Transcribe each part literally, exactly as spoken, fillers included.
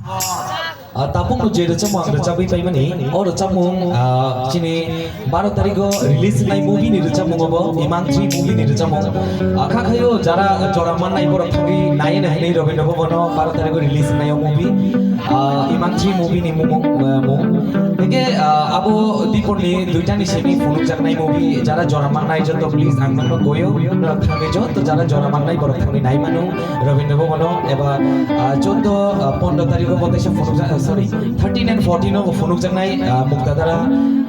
Ah, tabukno je rwchapmung ang rwchapwi paimani, o rwchapmung, ah, chini baro tarigo release wngnai movie ni rwchapmung obo, Imang three movie ni rwchapmung. Ah, kha khayo jara jora mannai borok thangwi nai hwnwi Rabindra Bhavan o baro tarigo release wngnai o movie. Ah, Imang three movie ni mung, ah, mung. Hingke, ah, abo Dipor ni duita ni simi phunukjaknai movie, jara jora mannai joto please ang nokno goyo, norok thangwi joto jara jora mannai borok thangwi nai mano. Rabindra Bhavan o eba, ah, choudo, ah, pondro tarikh o bo teisa phunukjak, ah, sorry, thirteen and fourteen o bo phunukjaknai, ah, Muktadara,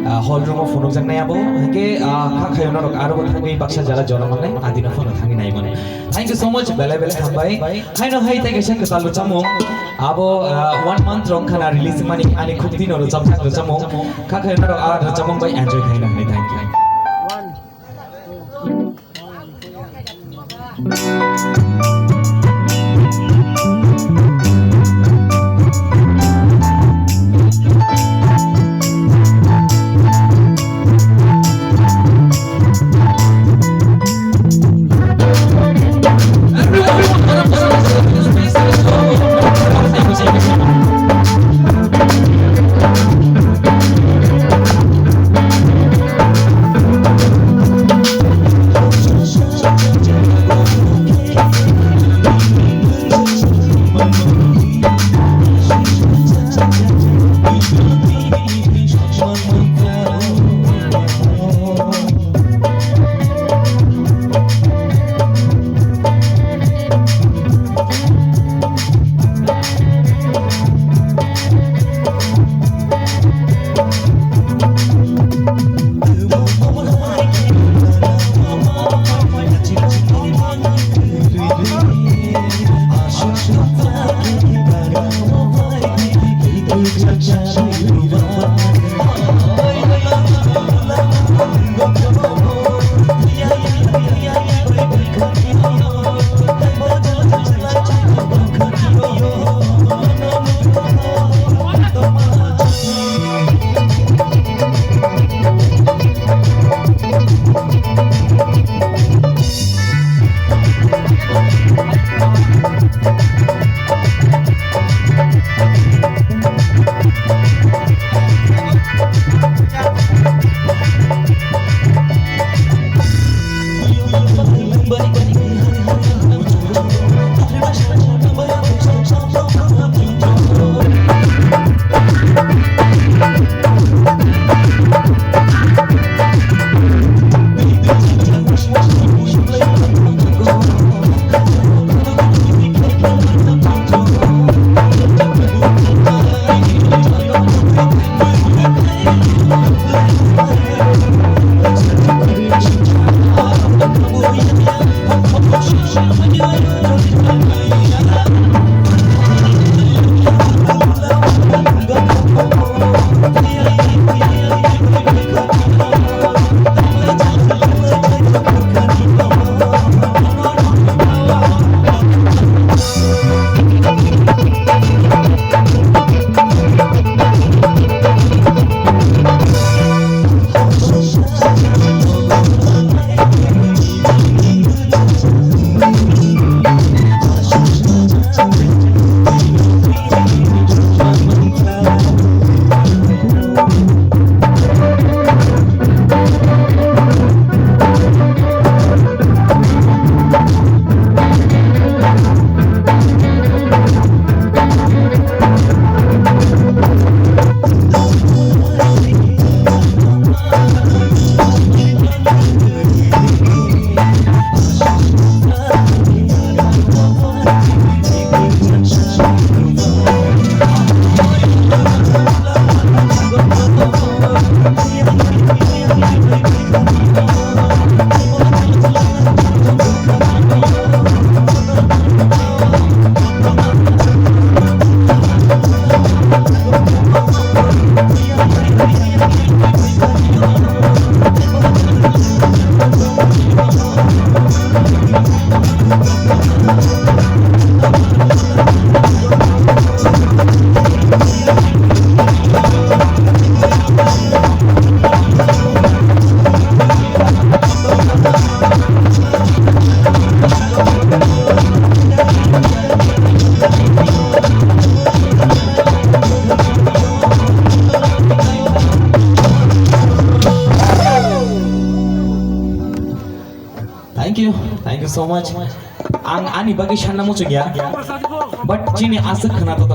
ah, hall room o phunukjaknai abo. Hingke, ah, kha khayo norok aro bo thangwi baksa jara jora mannai adino phano thangwi nai mano. Thank you so much, belai belai hambai. Haino hai tei kaisa kwtal rwchapmung. Abo, ah, one month rok khana release mani ani khukti no rwchapjak rwchapmung. Kha khayo norok a rwchapmung bai enjoy khaina hwnwi thank you. Thank you, thank you so much. Ang ani bagwi sanna muchungya, but chini aswk khwna to